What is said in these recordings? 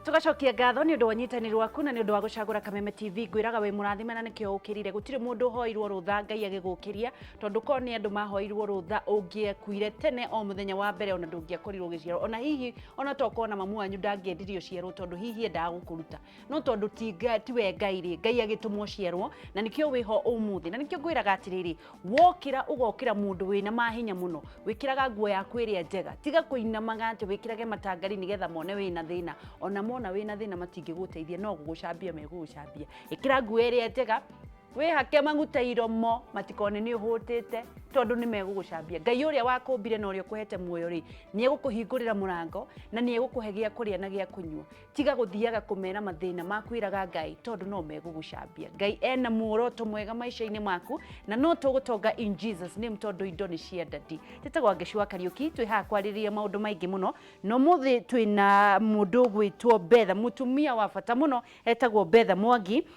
Tugacokia ngatho nĩ ũndũ wa ũnyitanĩri waku na nĩ ũndũ wa gũcagũra Kameme TV. Ngwĩraga wĩ mũrathime na nĩkĩo ũkĩrire. Gũtirĩ mũndũ ũhoirwo rũtha Ngai agĩgũkĩria, tondũ korwo nĩ andũ mahoirwo rũtha ũngĩakuire tene o mũthenya wa mbere ona ndũngĩakorirwo ũgĩciarwo. Ona hihi ona tokorwo na mamu wanyu ndangĩendire ũciarwo tondũ hihi endaga gũkũruta. No tondũ ti tiwe Ngai rĩ, Ngai agĩtũma ũciarwo na nĩkĩo wĩho ũmũthĩ. Na nĩkĩo ngwĩraga atĩrĩrĩ, wokĩra ũgokĩra mũndũ wĩna mahinya mũno, wĩkĩraga nguo yaku ĩrĩa njega, tiga kũinamaga atĩ wĩkĩrage matangari nĩgetha mone wĩna thĩna. Ona mona wĩna thĩna matingĩgũteithia no gũgũcambia megũgũcambia. Ĩkĩra nguo ĩrĩa njega, wĩhake maguta iromo matikone nĩ ũhũtĩte tondũ nĩ megũgũcambia. Ngai ũrĩa wakũmbire na ũrĩa ũkũhete muoyo rĩ, nĩ egũkũhingũrĩra mũrango na nĩ egũkũhe gĩa kũrĩa na gĩa kũnyua. Tiga gũthiaga kũmera mathĩna maku ĩraga Ngai tondũ no megũgũcambia. Ngai ena muoroto mwega maica-inĩ maku na no tũgũtonga in Jesus name tondũ indo nĩ cia ndadi. Njĩtagwo Angeci wa Kariũki, twĩ haha kwarĩrĩria maũndũ maingĩ mũno na ũmũthĩ twĩna mũndũ ũgwĩtwo Betha, mũtumia wa bata mũno etagwo Betha Mwangi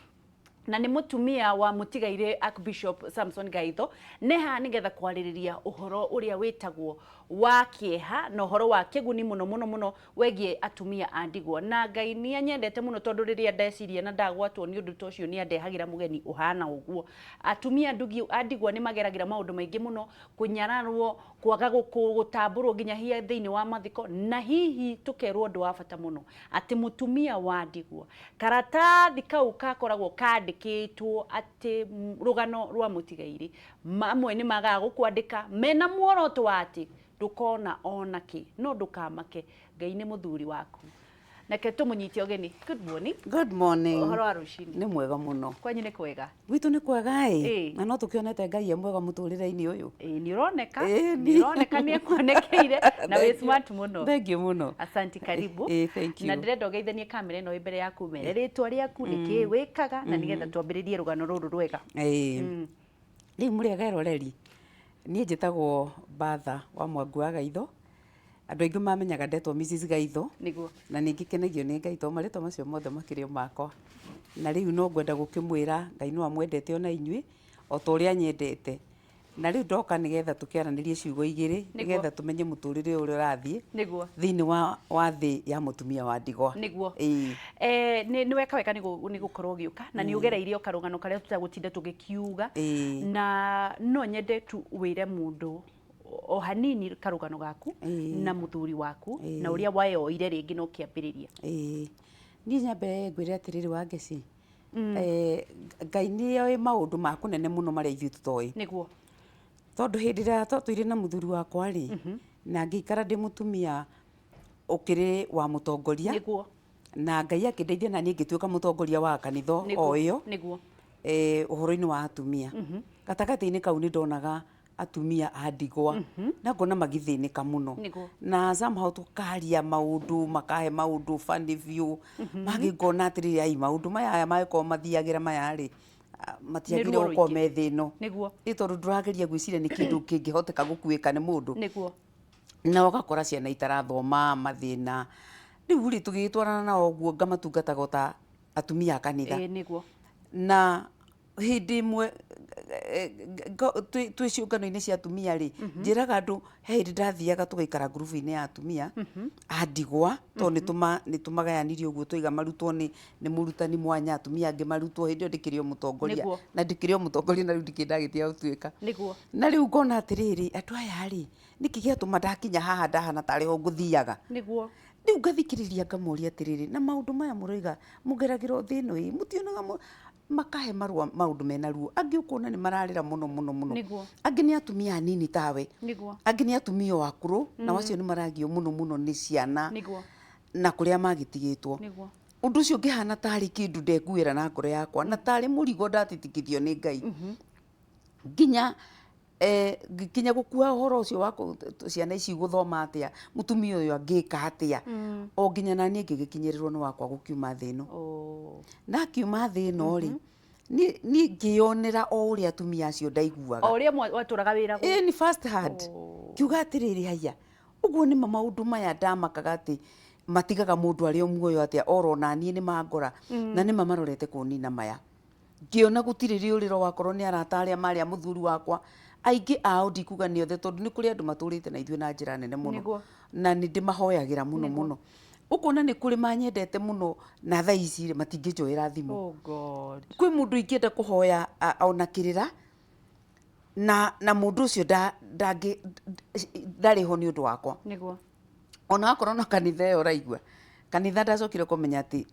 na nĩ mũtumia wa mũtigairĩ Archbishop Samson Gaitho. Nĩ haha nĩgetha kwarĩrĩria ũhoro ũrĩa wĩtagwo wa kĩeha na ũhoro wa kĩguni mũno mũno mũno wegiĩ atumia a ndigwa. Na Ngai nĩ anyendete mũno tondũ rĩrĩa ndeciria na ndagwatwo nĩ ũndũ ta ũcio nĩ andehagĩra mũgeni ũhana ũguo. Atumia a ndigwa nĩ mageragĩra maũndũ maingĩ mũno, kũnyararwo, kwaga gũtambũrwo nginyagia thĩinĩ wa mathiko, na hihi tũkerwo ũndũ wa bata mũno atĩ mũtumia wa ndigwa, karatathi kau gakoragwo kandĩkĩtwo atĩ rũgano rwa mũtigairĩ, mamwe nĩ magaga gũkwandĩka mena muoroto wa atĩ ndũkona ona kĩ, no ndũkamake, Ngai nĩ mũthuri waku. Reke tũmũnyite ũgeni. Good morning. Good morning. Ũhoro wa rũcinĩ? Nĩ mwega mũno. Kwanyu nĩ kwega? Gwitũ nĩ kwega ĩ. Na no tũkĩonete Ngai e mwega mũtũrĩre-inĩ ũyũ. Ĩ, nĩ ũroneka. Nĩ ũroneka nĩ ekuonekeire na wĩ smart mũno. Thank you mũno. Asanti, karibu. Ĩ, thank you. Na ndĩrenda ũgeithanie kamera ĩno ĩ mbere yaku mere rĩtwa rĩaku, nĩkĩĩ wĩkaga na nĩgetha twambĩrĩrie rũgano rũrũ rwega. Ĩ. Rĩu mũrĩ ega eroreri, niĩ njĩtagwo Bertha wa Mwangu wa Gaitho. Andũ aingĩ mamenyaga ndetwo Mrs Gaitho. Nĩguo. Na nĩ ngĩkenagio nĩ Ngai tondũ marĩtwa macio mothe makĩrĩ o makwa. Na rĩu no ngwenda gũkĩmwĩra Ngai no amwendete ona inyuĩ o ta ũrĩa anyendete. Na rĩu ndoka nĩgetha tũkĩaranĩrie ciugo igĩrĩ nĩgetha tũmenye mũtũrĩre ũrĩa ũrathiĩ Nĩguo. thĩinĩ wa thĩ ya mũtumia wa ndigwa. Nĩguo. Ĩĩ. Eh, nĩ weka wega nĩ gũkorwo ũgĩũka na nĩ ũgereirie o karũgano karĩa tũtagũtinda tũgĩkiuga. Ĩĩ. Na no nyende tu wĩre mũndũ o hanini karũgano gaku na mũthuri waku na ũrĩa wayoire rĩngĩ na ũkĩambĩrĩria. Ĩĩ. Niĩ nyambe ngwĩre atĩrĩrĩ Wangeci, Ngai nĩ oĩ maũndũ ma kũnene mũno marĩa ithuĩ tũtoĩ. Nĩguo. Tondũ hĩndĩ ĩrĩa twatũire na mũthuri wakwa rĩ, na ngĩikara ndĩ mũtumia ũkĩrĩ wa mũtongoria. Nĩguo. Na Ngai akĩndeithia na niĩ ngĩtuĩka mũtongoria wa kanitha o ĩyo. Nĩguo. Ũhoro-inĩ wa atumia. Gatagatĩ-inĩ kau nĩ ndonaga atumia a ndigwa na ngona magĩthĩnĩka mũno. Nĩguo. Na somehow tũkaria maũndũ makahe maũndũ funny biũ, mangĩ ngona atĩrĩrĩ ai maũndũ maya mangĩkorwo mathiagĩra maya rĩ, matiagĩrĩire ruo gũkorwo rũingĩ. me thĩ ĩno. Nĩguo. Ĩ tondũ ndũrageria gwĩciria nĩ kĩndũ kĩngĩhoteka gũkuĩka nĩ mũndũ. Nĩguo. Na ũgakora ciana itarathoma, mathĩna. Rĩu rĩ tũgĩgĩtwarana nao ũguo ngamatungataga o ta atumia a kanitha. Ĩĩ nĩguo. Na hĩndĩ ĩmwe twĩ ciũngano-inĩ cia atumia rĩ, njĩraga andũ he hĩndĩ ndathiaga tũgaikara ngurubu-inĩ ya atumia a ndigwa, tondũ nĩ tũmagayanirie ũguo twaiga marutwo nĩ mũrutani mwanya, atumia angĩ marutwo, hĩndĩ ĩyo ndĩkĩrĩ o mũtongoria, na ndĩkĩrĩ o mũtongoria na rĩu ndikĩrĩ ndagĩtiga gũtuĩka. Na rĩu ngona atĩrĩrĩ, andũ aya rĩ, nĩkĩ gĩatũma ndakinya haha ndahana tarĩ ho ngũthiaga? Rĩu ngathikĩrĩria ngamoria atĩrĩrĩ, na maũndũ maya mũroiga mũgeragĩra o thĩ ĩno ĩ, mũtionaga makahe marũa maũndũ mena ruo. Angĩ ũkona nĩ mararĩra mũno mũno mũno. Nĩguo. Angĩ nĩ atumia anini tawe. Nĩguo. Angĩ nĩ atumia o akũrũ, nao acio nĩ maragio mũno mũno nĩ ciana. Nĩguo. Na kũrĩa magĩtigĩtwo. Nĩguo. Ũndũ ũcio ũngĩhana tarĩ kĩndũ ndekuĩra na ngoro yakwa, na tarĩ mũrigo ndatitikithio nĩ Ngai. Nginya Ngĩkinya gũkua ũhoro ũcio wa ciana ici gũthoma atĩa, mũtumia ũyũ angĩka atĩa, o nginya na niĩ ngĩgĩkinyĩrĩrwo nĩ wakwa gũkiuma thĩ ĩno. Na akiuma thĩ ĩno rĩ, niĩ ngĩyonera o ũrĩa atumia acio ndaiguaga. O ũrĩa watũraga wĩragwo. Ĩni first hand. Ngiuga atĩrĩrĩ, haiya, ũguo nĩma maũndũ maya ndamakaga atĩ matigaga mũndũ arĩ o muoyo atĩa, oro na niĩ nĩmangora, na nĩma marorete kũnina maya. Ngĩona gũtirĩ rĩũrĩro wakorwo nĩ arata arĩa marĩ a mũthuri wakwa, aingĩ ao ndikuga nĩ othe tondũ nĩ kũrĩ andũ matũrĩte na ithuĩ na njĩra nene mũno. Nĩguo. Na nĩ ndĩmahoyagĩra mũno Nĩguo. mũno. Ũkona nĩ kũrĩ manyendete mũno na thaa ici rĩ matingĩnjoera thimũ. Oh God. Kwĩ mũndũ ingĩenda kũhoya ona kĩrĩra na mũndũ ũcio ndarĩ ho nĩ ũndũ wakwa. Nĩguo. Ona akorwo na kanitha ĩyo ũraigua, kanitha ndacokire kũmenya atĩ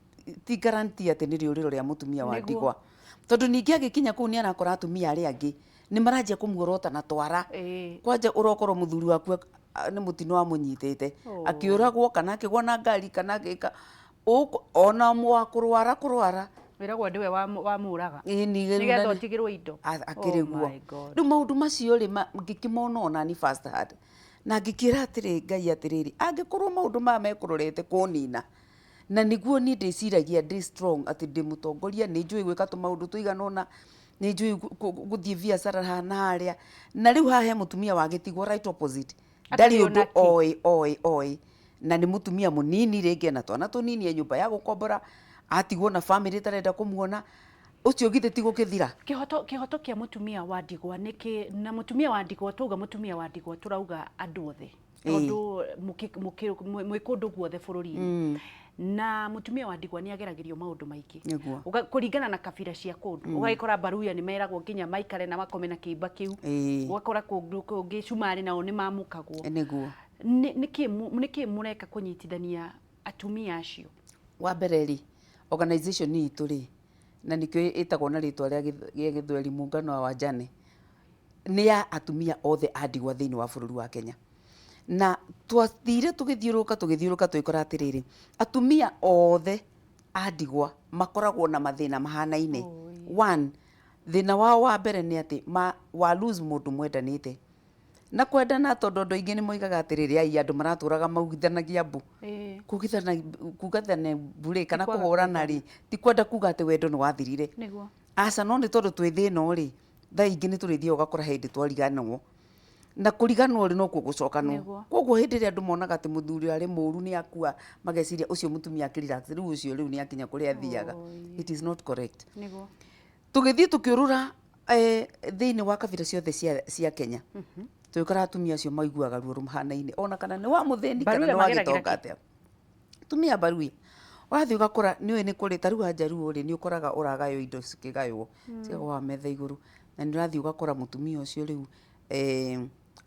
ti guarantee atĩ nĩ rĩũrĩro rĩa mũtumia wa ndigwa. Tondũ ningĩ agĩkinya kũu nĩ arakora atumia arĩa angĩ nĩ maranjia kũmuorota na twara. Kwanja ũrokorwo mũthuri waku nĩ mũtino amũnyitĩte, akĩũragwo kana akĩgwa na ngari kana agĩka, ona wa kũrwara kũrwara. Wĩragwo nĩwe wamũraga. Nĩgetha ũtigĩrwo indo. Akĩrĩ guo. Rĩu maũndũ macio rĩ, ngĩkĩmona ona ni first hand. Na ngĩkĩra atĩrĩ Ngai atĩrĩrĩ, angĩkorwo maũndũ maya mekũrorete kũnina, na nĩguo niĩ ndĩciragia ndĩ strong atĩ ndĩ mũtongoria, nĩ njũĩ gwĩka tũmaũndũ tũigana ũna, nĩ njũĩ gũthiĩ biacara haha na harĩa, na rĩu haha he mũtumia wagĩtigwo right opposite, ndarĩ ũndũ oĩ oĩ oĩ, na nĩ mũtumia mũnini rĩngĩ ena twana tũnini e nyũmba ya gũkombora, atigwo na famĩlĩ ĩtarenda kũmuona, ũcio githĩ ti gũkĩthira? Kĩhoto kĩa mũtumia wa ndigwa nĩkĩ, na mũtumia wa ndigwa twauga mũtumia wa ndigwa tũrauga andũ othe, tondũ mwĩ kũndũ guothe bũrũri-inĩ. Na mũtumia wa ndigwa nĩ ageragĩrio maũndũ maingĩ. Kũringana na kabira cia kũndũ. Ũgagĩkora Baruya nĩ meragwo nginya maikare na makome na kĩimba kĩu. Ũgakora kũngĩ Cumarĩ nao nĩ mamũkagwo. Nĩkĩ mũreka kũnyitithania atumia acio? Wa mbere rĩ, organization itũ rĩ, na nĩkĩo ĩtagwo na rĩtwa rĩa gĩthweri Muungano wa Wajane, nĩ ya atumia othe a ndigwa thĩinĩ wa bũrũri wa Kenya. Na twathire tũgĩthiũrũrũka tũgĩthiũrũrũka tũgĩkora atĩrĩrĩ, atumia othe a ndigwa makoragwo na mathĩna mahanaine. One, thĩna wao wa mbere nĩ atĩ wa lose mũndũ mwendanĩte. Na kwendana tondũ andũ aingĩ nĩ moigaga atĩrĩrĩ, ai andũ maratũraga maugithanagia mbu. Kugithania mbu rĩ, kana kũhũrana rĩ, ti kwenda kuga atĩ wendo nĩ wathirire. Aca, no nĩ tondũ twĩ thĩna rĩ, thaa ingĩ nĩ tũrĩthiaga ũgakora hĩndĩ twariganwo. Na kũriganwo rĩ, nokuo gũcokanwo. Koguo hĩndĩ ĩrĩa andũ monaga atĩ mũthuri arĩ mũru nĩ akua, mageciria ũcio mũtumia akĩ relax, rĩu ũcio rĩu nĩ akinya kũrĩa athiaga. It is not correct. Tũgĩthiĩ tũkĩũrũra thĩinĩ wa kabira ciothe cia Kenya, tũgĩkora atumia acio maiguaga ruo rũhanaine, ona kana nĩ wa mũthĩni kana nĩ wa gĩtonga atĩa. Atumia Baruya, ũrathiĩ ũgakora nĩ ũĩ nĩ kũrĩ, ta rĩu Anjaruo rĩ, nĩ ũkoraga ũragaywo indo cikĩgaywo, cikagwa metha igũrũ, na nĩ ũrathiĩ ũgakora mũtumia ũcio rĩu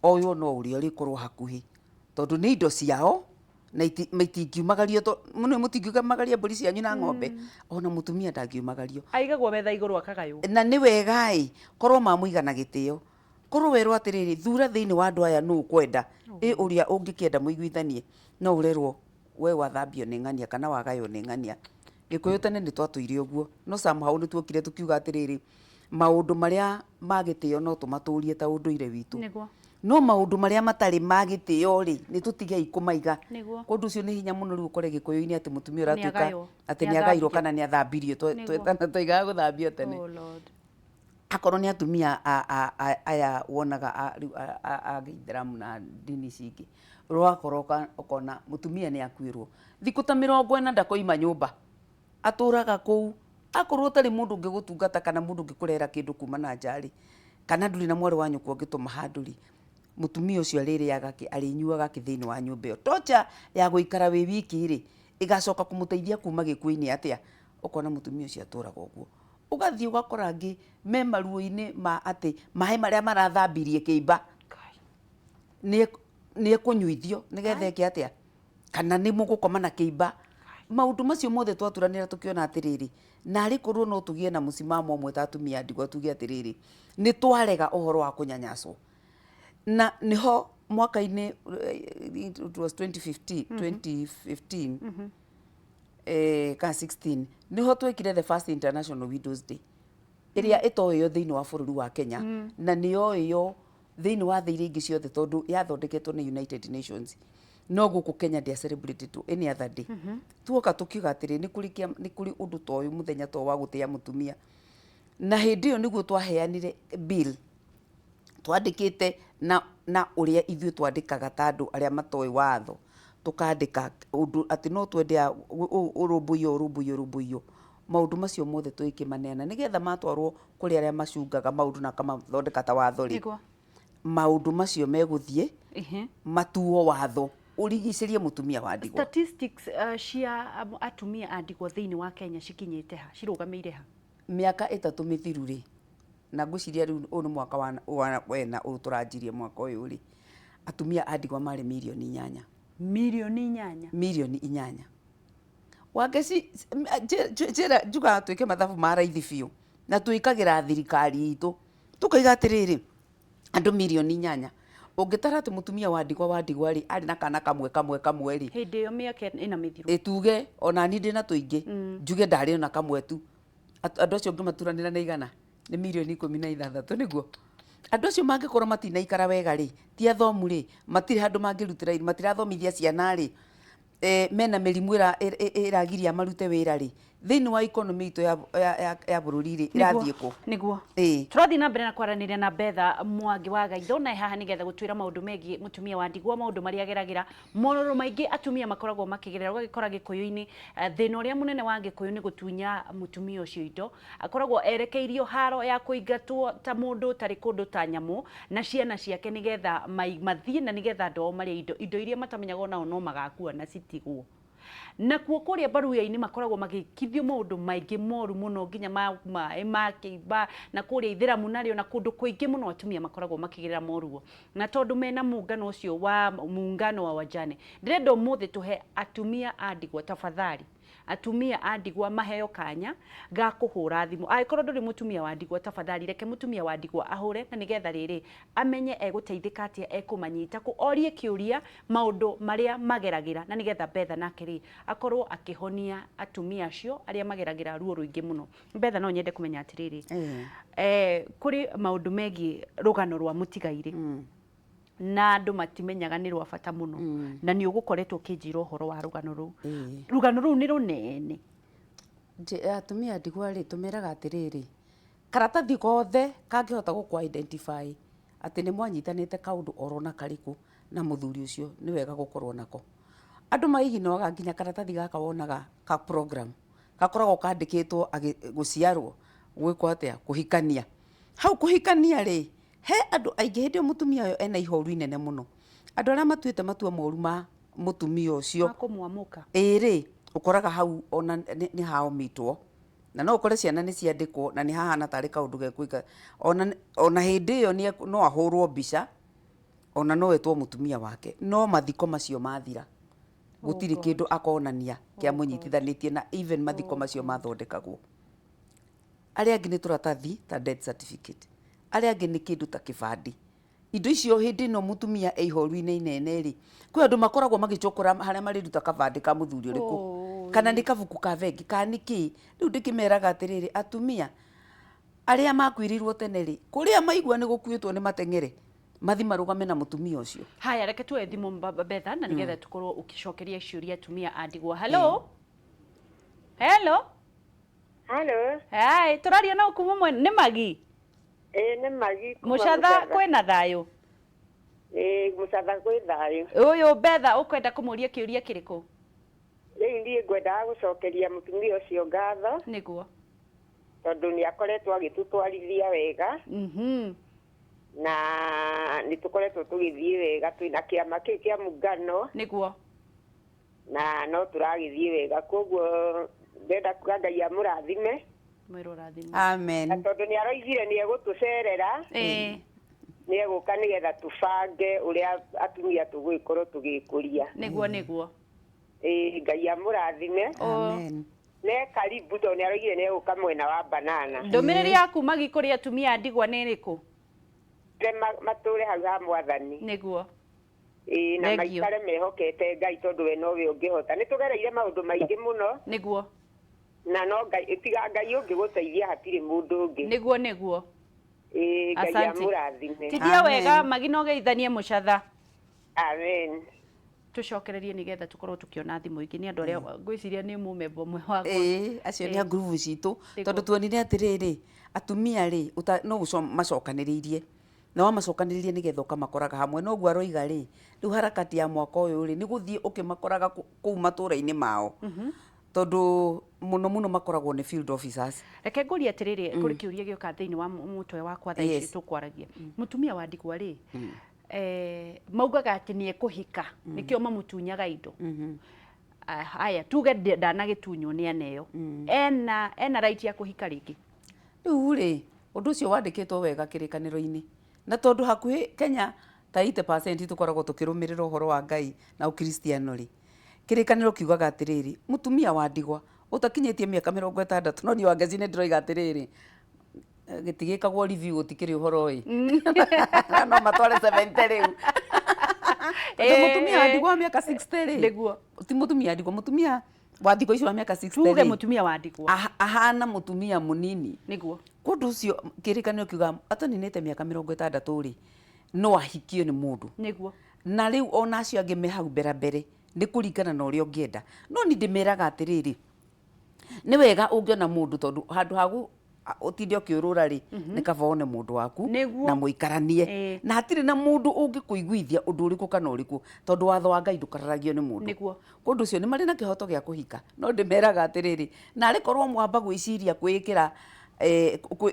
oywo no ũrĩa ũrĩkorwo hakuhĩ, tondũ nĩ indo ciao, na itingiumagario, nĩ mũtingiumagaria mbũri cianyu na ng'ombe, ona mũtumia ndangiumagario. Aigagwo metha igũrũ akagaywo. Na nĩ wega ĩ, korwo mamũiga na gĩtĩo, korwo werwo atĩrĩrĩ, thura thĩinĩ wa andũ aya nũ ũkwenda, ĩ ũrĩa ũngĩkĩenda mũiguithanie, no ũrerwo we wathambio nĩ ng'ania kana wagaywo nĩ ng'ania. Gĩkũyũ tene nĩ twatũire ũguo, no somehow nĩ tuokire tũkiuga atĩrĩrĩ, maũndũ marĩa ma gĩtĩo no tũmatũrie ta ũndũire witũ. No maũndũ marĩa matarĩ ma gĩtĩo rĩ, nĩ tũtigei kũmaiga. Ũndũ ũcio nĩ hinya mũno rĩu ũkore Gĩkũyũ-inĩ atĩ mũtumia ũratuĩka atĩ nĩ agairwo kana nĩ athambirio, twaigaga gũthambio tene. Akorwo nĩ atumia aya wonaga rĩu a gĩithĩramu na ndini ici ingĩ, ũrakora ũkona mũtumia nĩ akuĩrwo, thikũ ta 40 ndakoima nyũmba, atũraga kũu, akorwo ũtarĩ mũndũ ũngĩgũtungata kana mũndũ ũngĩkũrehera kĩndũ kuma na nja rĩ, kana ndũrĩ na mwarĩ wa nyũkwa ũngĩtũma handũ rĩ, mũtumia ũcio arĩrĩaga kĩ, arĩnyuaga kĩ thĩinĩ wa nyũmba ĩyo. Torture ya gũikara wĩ wiki rĩ, ĩgacoka kũmũteithia kuma gĩkuũ-inĩ atĩa? Ũkona mũtumia ũcio atũraga ũguo. Ũgathiĩ ũgakora angĩ me maruo-inĩ ma atĩ maĩ marĩa marathambirie kĩimba nĩ ekũnyuithio nĩgetha eke atĩa? Kana nĩ mũgũkoma na kĩimba. Maũndũ macio mothe twaturanĩra tũkĩona atĩrĩrĩ, narĩ korwo no tũgĩe na mũsimamo ũmwe ta atumia a ndigwa tuge atĩrĩrĩ, nĩ twarega ũhoro wa kũnyanyaswo. Na nĩho mwaka-inĩ, it was 2015, 2015 kana 16, nĩho twekire the first International Widows Day, ĩrĩa ĩtoĩyo thĩinĩ wa bũrũri wa Kenya, na nĩyoĩyo thĩinĩ wa thĩ iria ingĩ ciothe tondũ yathondeketwo nĩ United Nations. No gũkũ Kenya ndĩa celebrated any other day. Tuoka tũkiuga atĩrĩ, nĩ kũrĩ ũndũ ta ũyũ mũthenya ta ũyũ wa gũtĩa mũtumia. Na hĩndĩ ĩyo nĩguo twaheanire bill, twandĩkĩte na ũrĩa ithuĩ twandĩkaga ta andũ arĩa matoĩ watho, tũkandĩka ũndũ atĩ no twende ũrũmbũiyo ũrũmbũiyo ũrũmbũiyo. Maũndũ macio mothe tũgĩkĩmaneana nĩgetha matwarwo kũrĩ arĩa macungaga maũndũ na makamathondeka ta watho rĩ, maũndũ macio megũthiĩ matuo watho. Ũrigicĩrie mũtumia wa ndigwa. Statistics cia atumia a ndigwa thĩinĩ wa Kenya cikinyĩte ha, cirũgamĩire ha? Mĩaka 3 mĩthiru rĩ, na ngwĩciria rĩu ũyũ nĩ mwaka wa wena ũyũ tũranjirie mwaka ũyũ rĩ, atumia a ndigwa marĩ mirioni 8. Mirioni 8? Mirioni 8. Wangeci, njĩra njugaga twĩke mathabu ma raithi biũ na twĩkagĩra thirikari itũ tũkaiga atĩrĩrĩ, andũ mirioni 8, ũngĩtara atĩ mũtumia wa ndigwa wa ndigwa rĩ, arĩ na kana kamwe kamwe kamwe rĩ, hĩndĩ ĩyo mĩaka 4 mĩthiru, ĩtuge ona niĩ ndĩna tũingĩ, njuge ndarĩ ona kamwe tu, andũ acio ũngĩmaturanĩra na igana nĩ mirioni 16. Nĩguo andũ acio mangĩkorwo matinaikara wega rĩ, ti athomu rĩ, matirĩ handũ mangĩrutĩra, matirathomithia ciana rĩ, mena mĩrimũ ĩragiria marute wĩra rĩ, thĩinĩ wa economy itũ ya bũrũri rĩ, ĩrathiĩ kũ? Nĩguo. Ĩĩ. Tũrathiĩ na mbere na kwaranĩria na Betha Mwangi wa Gaitho, na haha nĩgetha gũtwĩra maũndũ megiĩ mũtumia wa ndigwa, maũndũ marĩa ageragĩra, morũrũ maingĩ atumia makoragwo makĩgerera. Ũgagĩkora Gĩkũyũ-inĩ, thĩna ũrĩa mũnene wa Gĩkũyũ nĩ gũtunya mũtumia ũcio indo, akoragwo erekeirio haro ya kũingatwo ta mũndũ ũtarĩ kũndũ, ta nyamũ, na ciana ciake, nĩgetha mathiĩ na nĩgetha andũ ao marĩe indo iria matamenyaga onao no magakua na citigwo. Nakuo kũrĩa Baruya-inĩ makoragwo magĩkithio maũndũ maingĩ moru mũno, nginya ma maĩ ma kĩimba, na kũrĩa Ithĩramu narĩo, na kũndũ kũingĩ mũno atumia makoragwo makĩgerera moruo. Na tondũ mena muungano ũcio wa muungano wa wajane, ndĩrenda ũmũthĩ tũhe atumia a ndigwa, tafadhali, atumia a ndigwa maheo kanya ga kũhũra thimũ. Angĩkorwo ndũrĩ mũtumia wa ndigwa, tafadhali reke mũtumia wa ndigwa ahũre, na nĩgetha rĩrĩ amenye egũteithĩka atĩa, ekũmanyita kũ, orie kĩũria maũndũ marĩa mageragĩra, na nĩgetha Betha nake rĩ akorwo akĩhonia atumia acio arĩa mageragĩra ruo rũingĩ mũno. Betha, no nyende kũmenya atĩrĩrĩ, kũrĩ maũndũ megiĩ rũgano rwa mũtigairĩ na andũ matimenyaga nĩ rwa bata mũno, na nĩ ũgũkoretwo ũkĩnjĩra ũhoro wa rũgano rũu. Rũgano rũu nĩ rũnene. Atumia a ndigwa rĩ, tũmeraga atĩrĩrĩ, karatathi gothe kangĩhota gũkũ identify atĩ nĩ mwanyitanĩte kaũndũ oro na karĩkũ na mũthuri ũcio, nĩ wega gũkorwo nako. Andũ maiginoaga nginya karatathi gaka wonaga ka program gakoragwo kandĩkĩtwo gũciarwo, gwĩkwo atĩa, kũhikania. Hau kũhikania rĩ, he andũ aingĩ hĩndĩ ĩyo mũtumia ũyũ ena ihoru inene mũno, andũ arĩa matuĩte matua moru ma mũtumia ũcio Makũmwamũka. Ĩĩ rĩ, ũkoraga hau ona nĩ haomitwo, na no ũkore ciana nĩ ciandĩkwo na nĩ hahana tarĩ kaũndũ gekwĩka. Ona hĩndĩ ĩyo no ahũrwo mbica, ona no etwo mũtumia wake, no mathiko macio mathira, gũtirĩ kĩndũ akonania kĩa mũnyitithanĩtie na even mathiko macio mathondekagwo. Arĩa angĩ nĩ tũratathi ta death certificate, arĩa angĩ nĩ kĩndũ ta kĩbandĩ. Indo icio hĩndĩ ĩno mũtumia e ihoru-inĩ inene rĩ, kwĩ andũ makoragwo magĩcokora harĩa marĩruta kabandĩ ka mũthuri ũrĩkũ, kana nĩ kabuku ka bengi, kana nĩ kĩĩ. Rĩu ndĩkĩmeraga atĩrĩrĩ, atumia arĩa makuĩrĩirwo tene rĩ, kũrĩa maigua nĩ gũkuĩtwo, nĩ mateng'ere mathi marũgame na mũtumia ũcio. Haya, reke tuoe thimũ, Betha, na nĩgetha tũkorwo ũkĩcokeria ciũria atumia a ndigwa. Hello, hello. Halo. Hai, tũraria na kuma mwena nĩ Magi? Ĩĩ, nĩ Magi kuma. Mũcatha kwĩna thayũ? Ĩĩ, Mũcatha gwĩ thayũ. Ũyũ Betha ũkwenda kũmũria kĩũria kĩrĩkũ? Rĩu niĩ ngwendaga gũcokeria mũtumia ũcio ngatho tondũ nĩ akoretwo agĩtũtwarithia wega na nĩ tũkoretwo tũgĩthiĩ wega twĩna kĩama kĩu kĩa Muungano na no tũragĩthiĩ wega, koguo ndenda kuga Ngai amũrathime. Mwĩrwo ũrathimwo. Amen. Na tondũ nĩ aroigire nĩ egũtũcerera, nĩ egũka nĩgetha tũbange ũrĩa atumia tũgũgĩkorwo tũgĩkũria. Nĩguo, nĩguo. Ĩĩ, Ngai amũrathime. Amen. Ne karibu tondũ nĩ aroigire nĩ egũka mwena wa Banana. Ndũmĩrĩri yaku, Magi, kũrĩ atumia a ndigwa nĩ ĩrĩkũ? Matũre hau ha Mwathani. Ĩĩ, na Thank you. maikare mehokete Ngai tondũ we nowe ũngĩhota. Nĩ tũgereire maũndũ maingĩ mũno na no Ngai, tiga Ngai ũngĩgũteithia hatirĩ mũndũ ũngĩ. Nĩguo, nĩguo. Ĩĩ, Ngai Asante. amũrathime. Tithia Amen. wega, Magi, no geithanie Mũcatha. Amen. Tũcokererie nĩgetha tũkorwo tũkĩona thimũ ingĩ nĩ andũ arĩa ngwĩciria nĩ mũmemba ũmwe wakwa. Ĩĩ, acio nĩ a ngurubu citũ, tondũ tuonire atĩrĩrĩ, atumia rĩ, no macokanĩrĩirie na wamacokanĩrĩria nĩgetha ũkamakoraga hamwe. Noguo aroiga rĩ, rĩu harakati ya mwaka ũyũ rĩ, nĩ gũthiĩ ũkĩmakoraga kũu matũra-inĩ mao, tondũ mũno mũno makoragwo nĩ field officers. Reke ngũrie atĩrĩrĩ, kũrĩ kĩũria gĩoka thĩinĩ wa mũtwe wakwa thaa ici. Tũkwaragia mũtumia wa ndigwa rĩ, Maugaga atĩ nĩ ekũhika, nĩkĩo mamũtunyaga indo. Haya, tuge ndanagĩtunywo, nĩ aneo, ena right ya kũhika rĩngĩ? Rĩu rĩ, ũndũ ũcio wandĩkĩtwo wega kĩrĩkanĩro-inĩ, na tondũ hakuhĩ Kenya ta 80% tũkoragwo tũkĩrũmĩrĩra ũhoro wa Ngai na ũkristiano rĩ, kĩrĩkanĩro kiugaga atĩrĩrĩ, mũtumia wa ndigwa ũtakinyĩtie mĩaka 60, no niĩ Wangeci nĩ ndĩroiga atĩrĩrĩ, gĩtigĩkagwo review, gũtikĩrĩ ũhoro ĩ, no matware 70 rĩu, tondũ mũtumia wa ndigwa wa mĩaka 60 rĩ, ti mũtumia wa ndigwa, mũtumia wa thikũ ici wa mĩaka 60 Tuge rĩ, mũtumia wa ndigwa. Ahana mũtumia mũnini. Kũndũ ũcio kĩrĩkanĩro kiuga ataninĩte mĩaka 60 rĩ, no ahikio nĩ mũndũ. Na rĩu ona acio angĩ me hau mbere mbere nĩ kũringana na ũrĩa ũngĩenda, no niĩ ndĩmeraga atĩrĩrĩ, nĩ wega ũngĩona mũndũ, tondũ handũ ha ũtinde ũkĩũrũra rĩ, nĩ kaba wone mũndũ waku na mũikaranie, na hatirĩ na mũndũ ũngĩkũiguithia ũndũ ũrĩkũ kana ũrĩkũ, tondũ watho wa Ngai ndũkararagio nĩ mũndũ. Kũndũ ũcio nĩ marĩ na kĩhoto gĩa kũhika, no ndĩmeraga atĩrĩrĩ, narĩ korwo mwamba gwĩciria kwĩĩkĩra,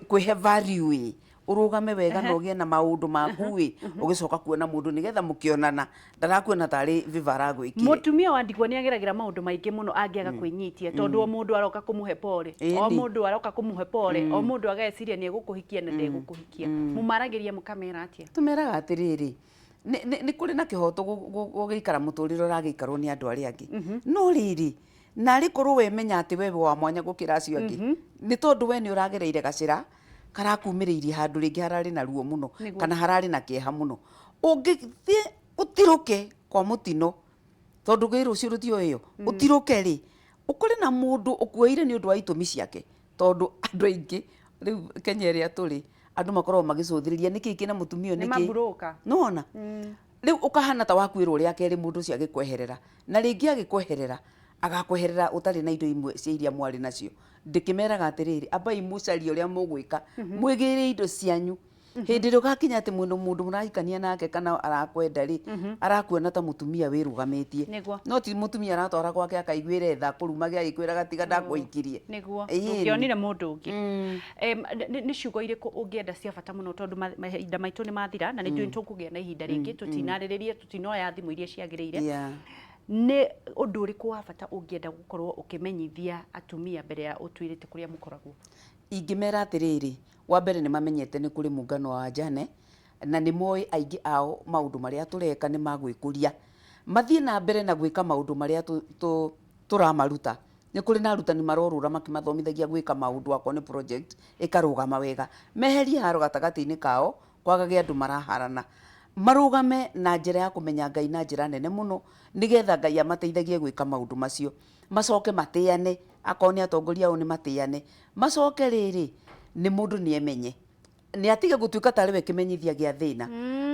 kwĩhe value ĩ, ũrũgame wega na ũgĩe na maũndũ maku ĩ, ũgĩcoka kuona mũndũ, nĩgetha mũkĩonana ndarakuona tarĩ viva aragwĩkire. Mũtumia wa ndigwa nĩ ageragĩra maũndũ maingĩ mũno angĩaga kwĩnyitia, tondũ o mũndũ aroka kũmũhe pore, o mũndũ aroka kũmũhe pore, o mũndũ ageciria nĩ egũkũhikia na ndegũkũhikia. Mũmaragĩria mũkamera atĩa? Tũmeraga atĩrĩrĩ, nĩ kũrĩ na kĩhoto gũgĩikara mũtũrĩre ũragĩikarwo nĩ andũ arĩa angĩ, no rĩrĩ, narĩ korwo we menya atĩ we wĩ wa mwanya gũkĩra acio angĩ, nĩ tondũ we nĩ ũragereire gacĩra karakumĩrĩirie handũ rĩngĩ hararĩ na ruo mũno, kana hararĩ na kĩeha mũno, ũngĩthiĩ ũtirũke kwa mũtino, tondũ gĩ rũciũ rũtioĩyo, ũtirũke rĩ, ũkore na mũndũ ũkuoire nĩ ũndũ wa itũmi ciake, tondũ andũ aingĩ rĩu Kenya ĩrĩa tũrĩ, andũ makoragwo magĩcũthĩrĩria nĩkĩ kĩna mũtumia ũyũ, Nĩ nĩkĩ maburũka. Nĩwona rĩu ũkahana ta wakuĩrwo rĩa kerĩ, mũndũ ũcio agĩkweherera, na rĩngĩ agĩkweherera agakweherera ũtarĩ na indo imwe cia iria mwarĩ nacio. Ndĩkĩmeraga atĩrĩrĩ, ambai mũcarie ũrĩa mũgwĩka, mwĩgĩre indo cianyu. Hĩndĩ ĩrĩa ũgakinya atĩ mũndũ mũrahikania nake kana arakwenda rĩ, arakuona ta mũtumia wĩrũgamĩtie, no ti mũtumia aratwara gwake akaiguĩre tha kũrumage agĩkwĩraga tiga ndakũhikirie. Nĩguo. Ndũngĩonire mũndũ ũngĩ. Nĩ ciugo irĩkũ ũngĩenda cia bata mũno, tondũ mahinda maitũ nĩ mathira na nĩ njũĩ tũkũgĩa na ihinda rĩngĩ, tũtinarĩrĩria, tũtinoya thimũ iria ciagĩrĩire. Nĩ ũndũ ũrĩkũ wa bata ũngĩenda gũkorwo ũkĩmenyithia atumia mbere ya ũtwĩrĩte kũrĩa mũkoragwo? Ingĩmera atĩrĩrĩ, wa mbere nĩ mamenyete nĩ kũrĩ mũngano wa wajane, na nĩ moĩ aingĩ ao maũndũ marĩa tũreka nĩ ma gwĩkũria. Mathiĩ na mbere na gwĩka maũndũ marĩa tũramaruta. Nĩ kũrĩ na arutani marorũra makĩmathomithagia gwĩka maũndũ, akorwo nĩ project ĩkarũgama wega. Meherie haro gatagatĩ-inĩ kao, kwagage andũ maraharana. Marũgame na njĩra ya kũmenya Ngai na njĩra nene mũno, nĩgetha Ngai amateithagie gwĩka maũndũ macio. Macoke matĩane, akorwo nĩ atongoria ao nĩ matĩane. Macoke rĩrĩ, nĩ mũndũ nĩ emenye, nĩ atige gũtuĩka tarĩ we kĩmenyithia gĩa thĩna.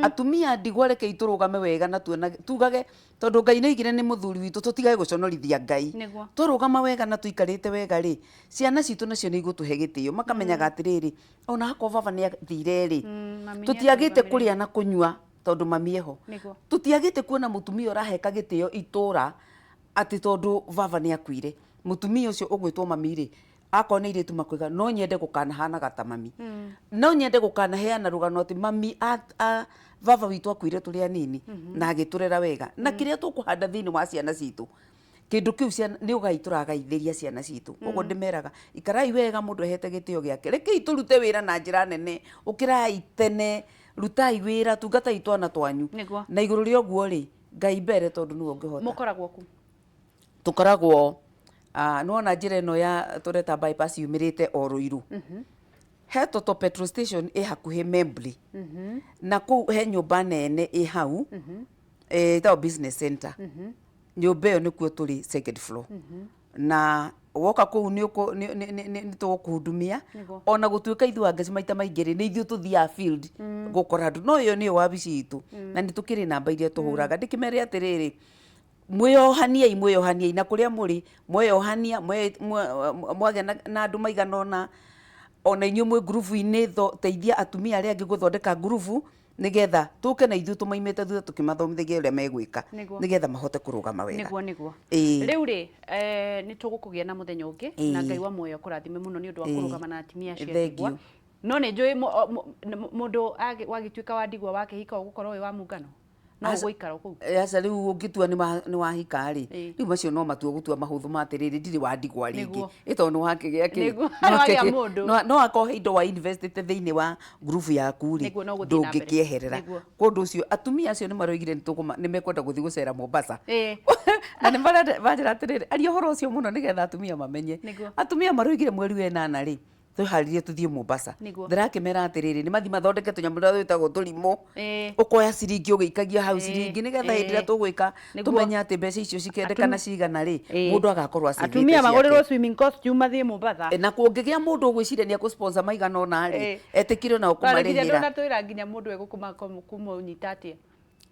Atumia ndigwa, rekei tũrũgame wega na tuona, tugage tondũ Ngai nĩ oigire nĩ mũthuri witũ, tũtigage gũconorithia Ngai. Twarũgama wega na tũikarĩte wega rĩ, ciana citũ nacio nĩ igũtũhe gĩtĩo, makamenyaga atĩrĩrĩ, ona akorwo baba nĩ athire rĩ, tũtiagĩte kũrĩa na kũnyua tondũ mami eho. Tũtiagĩte kuona mũtumia ũraheka gĩtĩo itũra atĩ tondũ baba nĩ akuire. Mũtumia ũcio ũgwĩtwo mami rĩ, akorwo nĩ airĩtu makoiga no nyende gũkanahanaga ta mami, no nyende gũkanaheana rũgano atĩ mami baba witũ akuire tũrĩ anini na agĩtũrera wega. Na kĩrĩa tũkũhanda thĩinĩ wa ciana citũ, kĩndũ kĩu nĩ ũgai tũragaithĩria ciana citũ. Koguo ndĩmeraga, ikarai wega, mũndũ ehete gĩtĩo gĩake, rekei tũrute wĩra na njĩra nene, ũkĩrai tene, rutai wĩra, tungatai twana twanyu. Na igũrũ rĩa ũguo rĩ, Ngai mbere, tondũ nĩwe ũngĩhota. Mũkoragwo kũ? Tũkoragwo, nĩwona njĩra ĩno ya tũreta bypass yumĩrĩte o Ruiru, he Total petrol station ĩ hakuhĩ Membly, na kũu he nyũmba nene ĩ hau, ĩtagwo business center. Nyũmba ĩyo nĩkuo tũrĩ, second floor, na woka kũu nĩ tũgũkũhudumia. Ona gũtuĩka ithuĩ Wangeci maita maingĩ rĩ, nĩ ithuĩ tũthiaga field gũkora andũ, no ĩyo nĩyo wabici itũ, na nĩ tũkĩrĩ namba iria tũhũraga. Ndĩkĩmere atĩrĩrĩ, mwĩyohaniei, mwĩyohaniei na kũrĩa mũrĩ, mweyohania mwagĩa na andũ maigana ũna, ona inyuĩ mwĩ ngurubu-inĩ, teithia atumia arĩa angĩ gũthondeka ngurubu, nĩgetha tũke na ithuĩ tũmaimĩte thutha tũkĩmathomithagia ũrĩa megwĩka, nĩgetha mahote kũrũgama wega. Nĩguo, nĩguo. Rĩu rĩ, nĩ tũgũkũgĩa na mũthenya ũngĩ, na Ngai wa muoyo akũrathime mũno nĩ ũndũ wa kũrũgama na atumia acio ndigwa. No nĩ njũĩ mũndũ wagĩtuĩka wa ndigwa wakĩhika ũgũkorwo wĩ wa mungano, no ũgũikara o kũu. Aca, rĩu ũngĩtua nĩ wahika rĩ, rĩu macio no matua gũtua mahũthũ ma atĩrĩrĩ, ndirĩ wa ndigwa rĩngĩ. Ĩ tondũ nĩ wakĩgĩa kĩ? Nĩwagĩa mũndũ. No akorwo he indo wa investĩte thĩinĩ wa ngurubu yaku rĩ, ndũngĩkĩeherera. Kwa ũndũ ũcio atumia acio nĩ maroigire nĩ mekwenda gũthiĩ gũcera Mombasa. Na nĩ manjĩra atĩrĩrĩ, aria ũhoro ũcio mũno nĩgetha atumia mamenye. Atumia maroigire mweri wa ĩnana rĩ, twĩharĩrie tũthiĩ Mombasa. Ndĩrakĩmera atĩrĩrĩ, nĩ mathiĩ mathondeke tũnyamũ tũrĩa twĩtagwo tũrimũ, ũkoya ciringi ũgĩikagia hau ciringi, nĩgetha hĩndĩ ĩrĩa tũgwĩka tũmenye atĩ mbeca icio cikendekana cigana rĩ, mũndũ agakorwo acĩvĩte Atumia magũrĩrwo swimming costume mathiĩ Mombasa. Na kũngĩgĩa mũndũ ũgwĩciria nĩ ekũ-sponsor maigana ũna rĩ, etĩkĩre onao kũmarĩhĩra. Ndũnatwĩra nginya mũndũ egũkũmũnyita atĩa?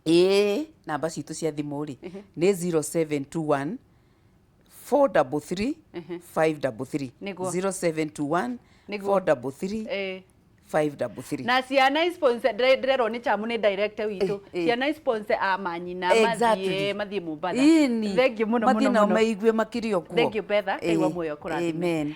Ĩĩ, namba citũ cia thimũ rĩ, nĩ 0721 433 533. 0721 433 533. Na ciana isponsor, ndĩrerwo nĩ Chamu nĩ director witũ, ciana isponsor a manyina mathiĩ mathiĩ Mombasa. Thengiũ mũno mũno. Mathiĩ nao meigue makĩrĩ o kuo. Thengiũ Betha, Ngai wa muoyo akũrathime. Amen.